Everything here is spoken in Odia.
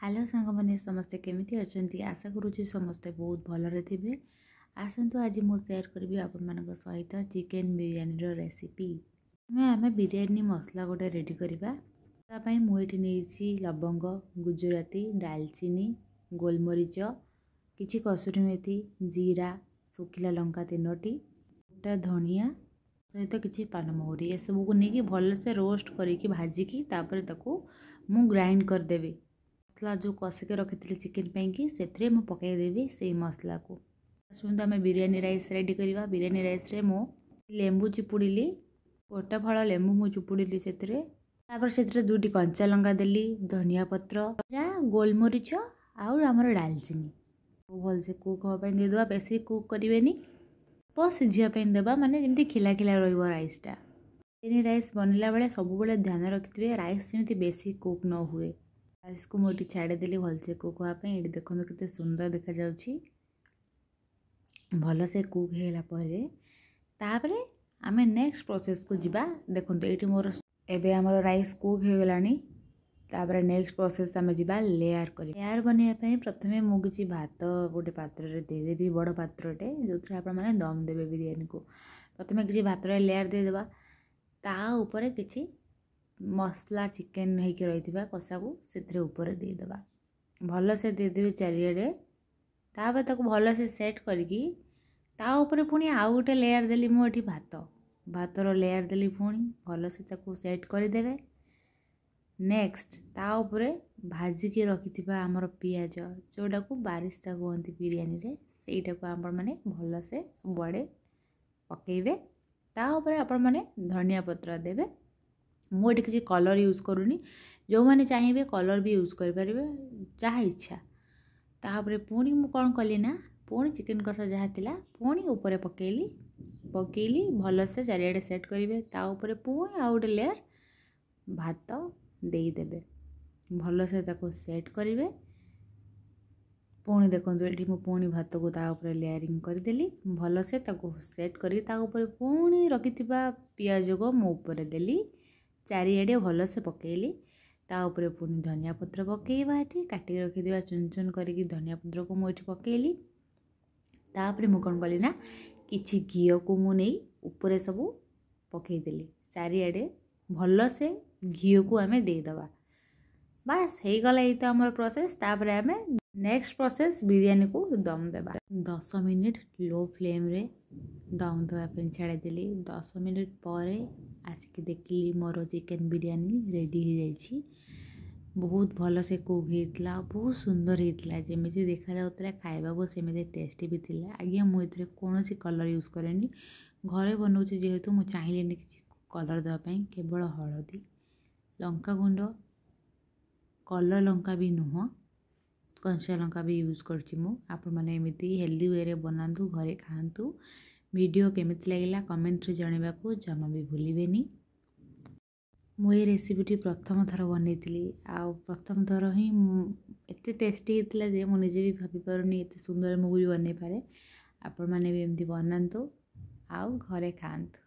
ହ୍ୟାଲୋ ସାଙ୍ଗମାନେ, ସମସ୍ତେ କେମିତି ଅଛନ୍ତି? ଆଶା କରୁଛି ସମସ୍ତେ ବହୁତ ଭଲରେ ଥିବେ। ଆସନ୍ତୁ, ଆଜି ମୁଁ ସେୟାର କରିବି ଆପଣମାନଙ୍କ ସହିତ ଚିକେନ୍ ବିରିୟାନୀର ରେସିପି। ଆମେ ବିରିୟାନୀ ମସଲା ଗୋଟେ ରେଡ଼ି କରିବା। ତା ପାଇଁ ମୁଁ ଏଠି ନେଇଛି ଲବଙ୍ଗ, ଗୁଜୁରାତି, ଡାଲଚିନି, ଗୋଲମରିଚ, କିଛି କସୁରୀ ମେଥି, ଜିରା, ଶୁଖିଲା ଲଙ୍କା 3ଟି, ଗୋଟା ଧନିଆ ସହିତ କିଛି ପାନମହୁରି। ଏସବୁକୁ ନେଇକି ଭଲସେ ରୋଷ୍ଟ କରିକି, ଭାଜିକି, ତାପରେ ତାକୁ ମୁଁ ଗ୍ରାଇଣ୍ଡ କରିଦେବି। ମସଲା ଯେଉଁ କଷିକି ରଖିଥିଲି ଚିକେନ୍ ପାଇଁକି, ସେଥିରେ ମୁଁ ପକାଇଦେବି ସେଇ ମସଲାକୁ। ଆସନ୍ତୁ, ଆମେ ବିରିୟାନୀ ରାଇସ୍ ରେଡ଼ି କରିବା। ବିରିୟାନୀ ରାଇସ୍ରେ ମୁଁ ଲେମ୍ବୁ ଚିପୁଡ଼ିଲି, ଗୋଟା ଫଳ ଲେମ୍ବୁ ମୁଁ ଚିପୁଡ଼ିଲି ସେଥିରେ। ତାପରେ ସେଥିରେ 2ଟି କଞ୍ଚା ଲଙ୍କା ଦେଲି, ଧନିଆ ପତ୍ର, ଗୋଲମରିଚ ଆଉ ଆମର ଡାଲଚିନି। ଭଲସେ କୁକ୍ ହେବା ପାଇଁ ଦେଇଦେବା। ବେଶୀ କୁକ୍ କରିବେନି, ଅଳ୍ପ ସିଝିବା ପାଇଁ ଦେବା, ମାନେ ଯେମିତି ଖିଲା ଖିଲା ରହିବ ରାଇସ୍ଟା। ବିରିୟାନୀ ରାଇସ୍ ବନେଇଲା ବେଳେ ସବୁବେଳେ ଧ୍ୟାନ ରଖିଥିବେ ରାଇସ୍ ଯେମିତି ବେଶୀ କୁକ୍ ନ ହୁଏ। ରାଇସ୍କୁ ମୁଁ ଏଠି ଛାଡ଼ିଦେଲି ଭଲସେ କୁକ୍ ହେବା ପାଇଁ। ଏଠି ଦେଖନ୍ତୁ, କେତେ ସୁନ୍ଦର ଦେଖାଯାଉଛି। ଭଲସେ କୁକ୍ ହେଇଗଲା ପରେ ତାପରେ ଆମେ ନେକ୍ସଟ ପ୍ରୋସେସ୍କୁ ଯିବା। ଦେଖନ୍ତୁ, ଏଇଠି ମୋର ଏବେ ଆମର ରାଇସ୍ କୁକ୍ ହେଇଗଲାଣି। ତାପରେ ନେକ୍ସଟ ପ୍ରୋସେସ୍ ଆମେ ଯିବା ଲେୟାର କରିବା। ଲେୟାର ବନେଇବା ପାଇଁ ପ୍ରଥମେ ମୁଁ କିଛି ଭାତ ଗୋଟେ ପାତ୍ରରେ ଦେଇଦେବି, ବଡ଼ ପାତ୍ରଟେ ଯେଉଁଥିରେ ଆପଣମାନେ ଦମ୍ ଦେବେ ବିରିୟାନୀକୁ। ପ୍ରଥମେ କିଛି ଭାତରେ ଲେୟାର ଦେଇଦେବା। ତା ଉପରେ କିଛି ମସଲା ଚିକେନ୍ ହେଇକି ରହିଥିବା କଷାକୁ ସେଥିରେ ଉପରେ ଦେଇଦେବା। ଭଲସେ ଦେଇଦେବେ ଚାରିଆଡ଼େ। ତାପରେ ତାକୁ ଭଲସେ ସେଟ୍ କରିକି ତା ଉପରେ ପୁଣି ଆଉ ଗୋଟେ ଲେୟାର ଦେଲି ମୁଁ ଏଠି ଭାତର ଲେୟାର ଦେଲି। ପୁଣି ଭଲସେ ତାକୁ ସେଟ୍ କରିଦେବେ। ନେକ୍ସଟ ତା ଉପରେ ଭାଜିକି ରଖିଥିବା ଆମର ପିଆଜ, ଯେଉଁଟାକୁ ବାରିସ୍ତା କୁହନ୍ତି ବିରିୟାନୀରେ, ସେଇଟାକୁ ଆପଣମାନେ ଭଲସେ ସବୁଆଡ଼େ ପକାଇବେ। ତା ଉପରେ ଆପଣମାନେ ଧନିଆ ପତ୍ର ଦେବେ। ମୁଁ ଏଠି କିଛି କଲର୍ ୟୁଜ୍ କରୁନି, ଯେଉଁମାନେ ଚାହିଁବେ କଲର୍ ବି ୟୁଜ୍ କରିପାରିବେ, ଯାହା ଇଚ୍ଛା। ତାପରେ ପୁଣି ମୁଁ କ'ଣ କଲି ନା, ପୁଣି ଚିକେନ୍ କଷା ଯାହା ଥିଲା ପୁଣି ଉପରେ ପକାଇଲି। ପକାଇଲି, ଭଲସେ ଚାରିଆଡ଼େ ସେଟ୍ କରିବେ। ତା ଉପରେ ପୁଣି ଆଉ ଗୋଟେ ଲେୟାର୍ ଭାତ ଦେଇଦେବେ, ଭଲସେ ତାକୁ ସେଟ୍ କରିବେ। ପୁଣି ଦେଖନ୍ତୁ, ଏଠି ମୁଁ ପୁଣି ଭାତକୁ ତା ଉପରେ ଲେୟାରିଂ କରିଦେଲି। ଭଲସେ ତାକୁ ସେଟ୍ କରିକି ତା ଉପରେ ପୁଣି ରଖିଥିବା ପିଆଜକୁ ମୁଁ ଉପରେ ଦେଲି, ଚାରିଆଡ଼େ ଭଲସେ ପକାଇଲି। ତା ଉପରେ ପୁଣି ଧନିଆ ପତ୍ର ପକାଇବା। ଏଠି କାଟିକି ରଖିଥିବା ଚୁନ ଚୁନ କରିକି ଧନିଆ ପତ୍ରକୁ ମୁଁ ଏଠି ପକାଇଲି। ତାପରେ ମୁଁ କ'ଣ କଲି ନା, କିଛି ଘିଅକୁ ମୁଁ ନେଇ ଉପରେ ସବୁ ପକାଇଦେଲି। ଚାରିଆଡ଼େ ଭଲସେ ଘିଅକୁ ଆମେ ଦେଇଦେବା। ବାସ୍, ହେଇଗଲା ଏଇ ତ ଆମର ପ୍ରୋସେସ୍। ତାପରେ ଆମେ ନେକ୍ସଟ ପ୍ରୋସେସ୍ ବିରିୟାନୀକୁ ଦମ୍ ଦେବା। 10 ମିନିଟ୍ ଲୋ ଫ୍ଲେମ୍ରେ ଦମ୍ ଦେବା ପାଇଁ ଛାଡ଼ିଦେଲି। 10 ମିନିଟ୍ ପରେ ଆସିକି ଦେଖିଲି ମୋର ଚିକେନ୍ ବିରିୟାନୀ ରେଡ଼ି ହେଇଯାଇଛି। ବହୁତ ଭଲସେ କୁକ୍ ହେଇଥିଲା, ବହୁତ ସୁନ୍ଦର ହେଇଥିଲା। ଯେମିତି ଦେଖାଯାଉଥିଲା ଖାଇବାକୁ, ସେମିତି ଟେଷ୍ଟି ବି ଥିଲା। ଆଜ୍ଞା, ମୁଁ ଏଥିରେ କୌଣସି କଲର୍ ୟୁଜ୍ କରେନି। ଘରେ ବନାଉଛି ଯେହେତୁ, ମୁଁ ଚାହିଁଲିନି କିଛି କଲର୍ ଦେବା ପାଇଁ। କେବଳ ହଳଦୀ, ଲଙ୍କାଗୁଣ୍ଡ, କଲର୍ ଲଙ୍କା ବି ନୁହଁ, କଞ୍ଚା ଲଙ୍କା ବି ୟୁଜ୍ କରୁଛି ମୁଁ। ଆପଣମାନେ ଏମିତି ହେଲ୍ଦି ୱେରେ ବନାନ୍ତୁ, ଘରେ ଖାଆନ୍ତୁ। ଭିଡ଼ିଓ କେମିତି ଲାଗିଲା କମେଣ୍ଟରେ ଜଣାଇବାକୁ ଜମା ବି ଭୁଲିବେନି। ମୁଁ ଏଇ ରେସିପିଟି ପ୍ରଥମ ଥର ବନେଇଥିଲି ଆଉ ପ୍ରଥମ ଥର ହିଁ ମୁଁ ଏତେ ଟେଷ୍ଟି ହେଇଥିଲା ଯେ ମୁଁ ନିଜେ ବି ଭାବିପାରୁନି ଏତେ ସୁନ୍ଦର ମୁଁ ବି ବନେଇପାରେ। ଆପଣମାନେ ବି ଏମିତି ବନାନ୍ତୁ ଆଉ ଘରେ ଖାଆନ୍ତୁ।